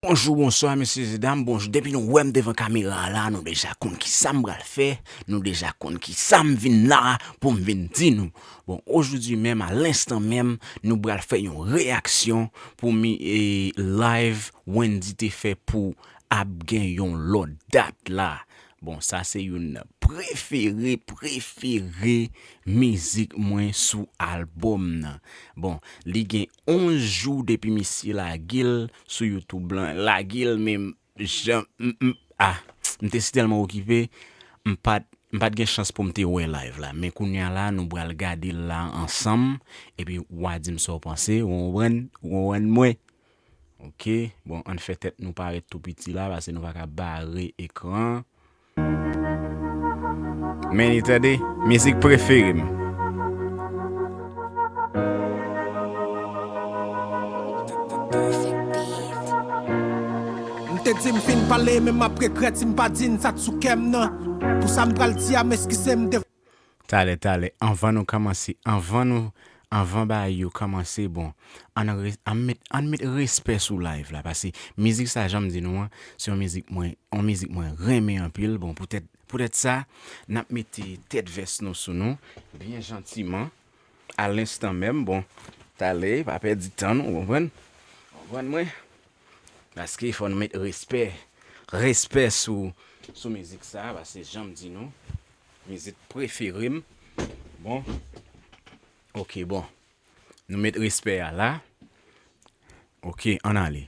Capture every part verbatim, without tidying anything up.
Bonjou, bonswa, mesye e dam. Bonjou. Depi nou wè m devan kamera a la, nou deja konn ki sa m pral fè. Nou deja konn ki sa m vin la pou m vin di nou. Bon, ojoudwi menm, a lenstan menm, nou pral fè yon reyaksyon pou mi, e, live Wendy te fè pou Ap Gen Yon Lòt Dat la. Bon, sa se youn nan prefere, prefere mizik mwen sou albòm nan. Bon, li gen onz jou depi misye lage l sou YouTube lan. Lage l, men jan, m, m, ah, m te si tèlman okipe, m pa t, m pa t gen chans pou m te wè live la. Men kounye a la, nou pral gade l la ansanm, epi w a di m sa w panse, w konprann, w konprann mwen. Ok, bon, ann fè tèt nou parèt tou piti la, paske nou pa ka bare ekran. Men li tande, mizik prefere m. M te di m fin pale, men m ap regrèt si m pa di n sa t sou kè m nan. Pou sa m pral di a, m eskize m devan. Talè, talè, anvan nou kòmanse, anvan nou, anvan bagay yo kòmanse, bon, ann re-, ann met, ann met respè sou live la, paske mizik sa, jan m di nou an, se yon mizik mwen, yon mizik mwen renmen anpil. Bon, poutèt, poutèt sa, n ap mete tèt vès nou sou nou, byen jantiman, a lenstan menm. Bon, talè, pa pèdi tan nou, w konprann? W konprann mwen? Paske fò nou met respè, respè sou, sou mizik sa, paske jan m di nou, mizik prefere m. Bon, ok, bon, nou met respè a la. Ok, ann ale.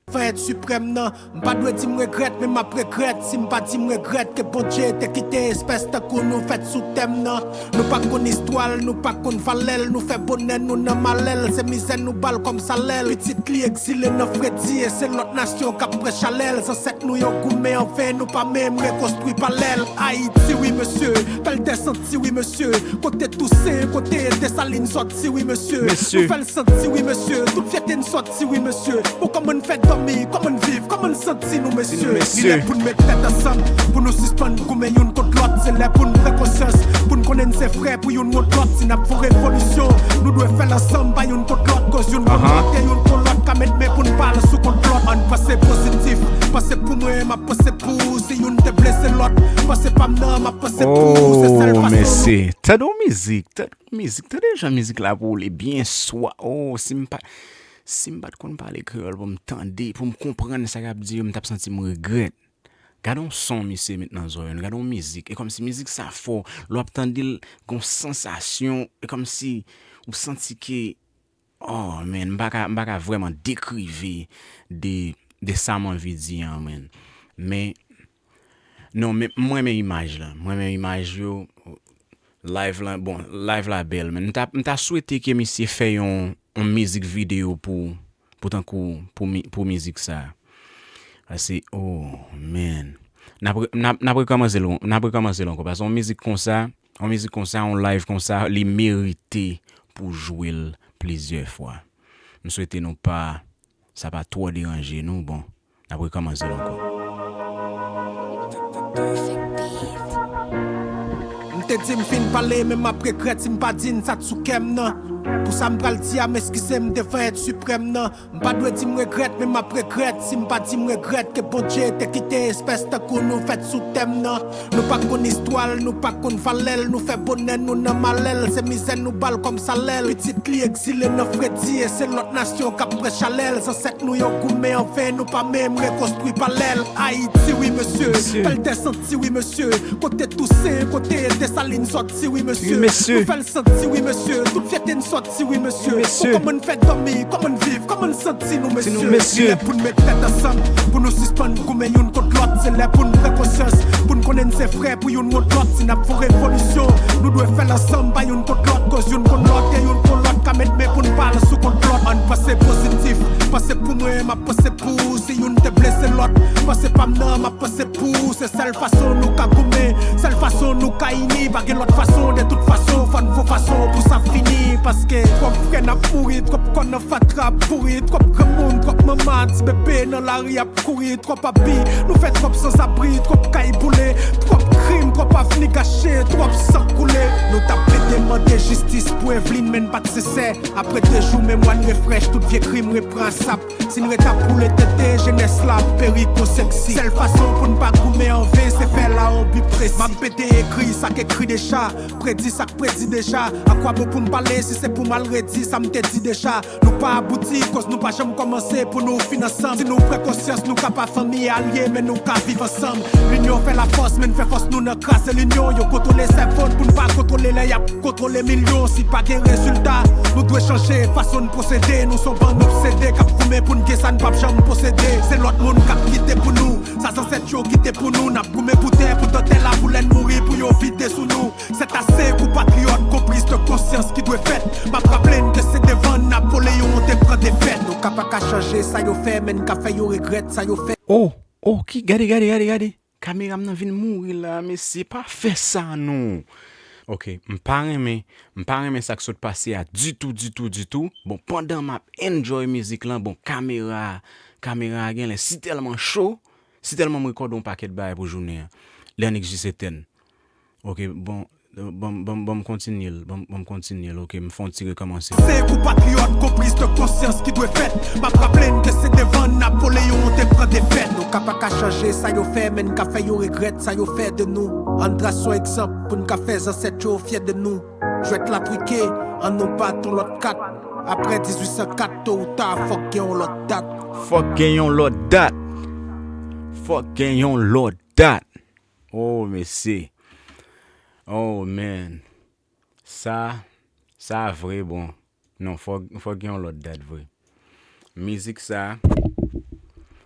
Van èt siprèm nan, m pa dwe di m regrèt, men m ap regrèt si m pa di m regrèt ke Bondye te kite espès tankou nou fèt sou tè m nan. Nou pa konn istwa l, nou pa konn valè l, nou fè bonè nou nan malè l, se mizè nou ba l kòm salè l. Pitit li egzile nan fredi e se lòt nasyon k ap pran chalè l. Zansèt nou yo goumen anven, nou pa menm rekonstwi palè l. Ayiti wi mesye, pèl dèsanti wi mesye, kote Tousen, kote Desalin sòti wi mesye. Mesye. Nou fè l santi wi mesye, tout fyète n sòti wi mesye. Bon, kòman n fè dòmi, kòman n viv, kòman n santi nou mesye? Li lè pou n met tèt ansanm, pou nou sispann goumen youn kont lòt. Se lè pou n pran konsyans, pou n konnen n se frè pou youn kont lòt. Si n ap fè yon revolisyon, nou dwe fè l ansanm, pa youn kont lòt. Koz youn konn lòt, e youn konn lòt ka met men pou n pale sou kont lòt. Ann panse pozitif, panse pou mwen, m ap panse pou ou. Si youn te blese lòt, panse pa m nan, m ap panse pou ou. Se sèl fason nou. Oh, mesye, tande yon mizik, tande yon mizik, tande jan mizik la pou li byen swa. Oh, si m pa, si m pa t konn pale kreyòl pou m tande, pou m konprann sa k ap di yo, m t ap santi m regrèt. Gade yon son misye met nan zòrèy nou, gade yon mizik. E kòmsi mizik sa fò, lè w ap tande l, gen yon sansasyon, e kòmsi ou santi ke, oh man, m pa ka, m pa ka vrèman dekrive de, de sa m anvi di an, man. Men, non, men m renmen imaj la, m renmen imaj yo. Live la, bon, live la bèl, men m ta, m ta swete ke misye fè yon, yon mizik videyo pou, pou tankou, pou mi-, pou mizik sa. Paske, oh, man. N ap re-, n ap, n ap rekòmanse l, n ap rekòmanse l ankò. Paske yon mizik konsa, yon mizik konsa, yon live konsa, li merite pou jwe l plizyè fwa. M swete nou pa, sa pa twò deranje nou, bon. N ap rekòmanse l ankò. M te di m fin pale, men m ap regrèt si m pa di n sa t sou kè m nan. Pou sa m pral di a, m eskize m devan èt siprèm nan. M pa dwe di m regrèt, men m ap regrèt si m pa di m regrèt ke Bondye te kite espès tankou nou fèt sou tè m nan. Nou pa konn istwa l, nou pa konn valè l, nou fè bonè nou nan malè l, se mizè nou ba l kòm salè l. Pitit li egzile nan fredi e se lòt nasyon k ap pran chalè l. Zansèt nou yo goumen anven, nou pa menm rekonstwi palè l. Ayiti wi mesye, pèl dèsanti wi mesye, kote Tousen, kote Desalin sòti wi mesye. Nou fè l santi wi mesye, tout fyète n sòti wi mesye. Bon, kòman n fè dòmi, kòman n viv, kòman n santi nou mesye? Li lè pou n met tèt ansanm, pou nou sispann goumen youn kont lòt. Se lè pou n pran konsyans, pou n konnen n se frè pou youn kont lòt. Si n ap fè yon revolisyon, nou dwe fè l ansanm, pa youn kont lòt. Koz youn konn lòt, e youn konn lòt ka met men pou n pale sou kont lòt. Ann panse pozitif, panse pou mwen, m ap panse pou ou. Si youn te blese lòt, panse pa m nan, m ap panse pou ou. Se sèl fason nou ka goumen, sèl fason nou ka ini. Pa gen lòt fason, de tout fason, fò n fè yon fason pou sa fini. Paske twòp frè n ap mouri, twòp kò nan fatra ap pouri, twòp granmoun, twòp manman, ti bebe nan lari ap kouri, twòp abi, nou fè twòp sanzabri, twòp kay boule, twòp krim, Kòb pa vini gache, twòp san koule. Nou t ap pede mande jistis pou Evelyne, men n pa t sensè. Apre de jou, memwa n refrèch, tout vye krim repran asap. Si n ret ap boule tete, jenès la ap peri kon seksi. Sèl fason pou n pa goumen an ven, se fè la yon bi presi. M ap pede ekri sa k ekri deja, predi sa k predi deja. Akwabon pou m pale si se pou m al redi sa m te di deja? Nou pa abouti, koz nou pa janm kòmanse pou nou fin ansanm. Si nou pran konsyans, nou ka pa fanmi alye, men nou ka viv ansanm. Linyon fè lafòs, men n fè fòs nou nan krase linyon. Yo kontwole sèvo n pou n pa kontwole lè y ap kontwole milyon. Si pa gen rezilta, nou dwe chanje fason n pwosede. Nou se yon bann obsede k ap goumen pou n gen sa n p ap janm posede. Se lòt moun k ap kite pou nou sa zansèt yo kite pou nou. N ap goumen pou tè, pou tè la, pou lè n mouri, pou yo vide sou nou. Sètase, konpatriyòt, gon priz de konsyans ki dwe fèt. M ap raple n ke se devan Napoleyon te pran defèt. Nou ka pa ka chanje sa yo fè, men n ka fè yo regrèt sa yo fè. Oh, oh, ki, gade, gade, gade, gade. Kamera m nan vin mouri la, mesye, pa fè sa non. Ok, m pa renmen, m pa renmen sa k sot pase a ditou, ditou, ditou. Bon, pandan m ap enjoy mizik lan, bon, kamera, kamera a genlè si tèlman cho, si tèlman m rekòde yon pakèt bagay pou jounen an. Lè nèg jis etèn. Ok, bon, ban m, ban m, ban m kontinye l, ban m, ban m kontinye l, ok, m fè yon ti rekòmanse. Se konpatriyòt, gon priz de konsyans ki dwe fèt. M ap raple n ke se devan Napoleyon te pran defèt. Nou ka pa ka chanje sa yo fè, men n ka fè yo regrèt sa yo fè de nou. Ann trase yon egzanp pou n ka fè zansèt yo fyè de nou. Jwèt la twike, ann nou bat yon lòt kat. Apre dizuit san kat, to ou ta, fòk gen yon lòt dat. Fòk gen yon lòt dat. Fòk gen yon lòt dat. Oh, mesye. Oh, man. Sa, sa vre bon. Non, fòk, fòk gen yon lòt dat vre. Mizik sa,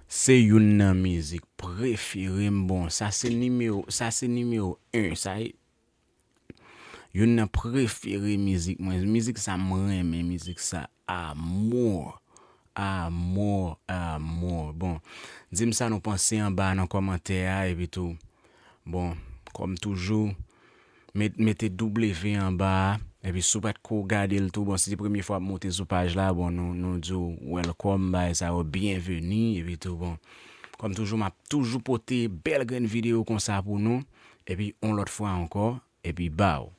se youn nan mizik prefere m. Bon, sa se nimewo, sa se nimewo en. Sa e youn nan prefere mizik mwen. Mizik sa, m renmen mizik sa. Amour. Amour, amour. Bon, di m sa nou panse anba nan kòmantè a, epi tou, bon, kòm toujou, met, mete W anba a, epi si w pa t ko gade l tou, bon, si se premye fwa w ap monte sou paj la, bon, nou, nou di w welcome, bagay sa yo, byenveni, epi tou, bon, kòm toujou, m ap toujou pote bèl grenn videyo konsa pou nou, epi yon lòt fwa ankò, epi baw.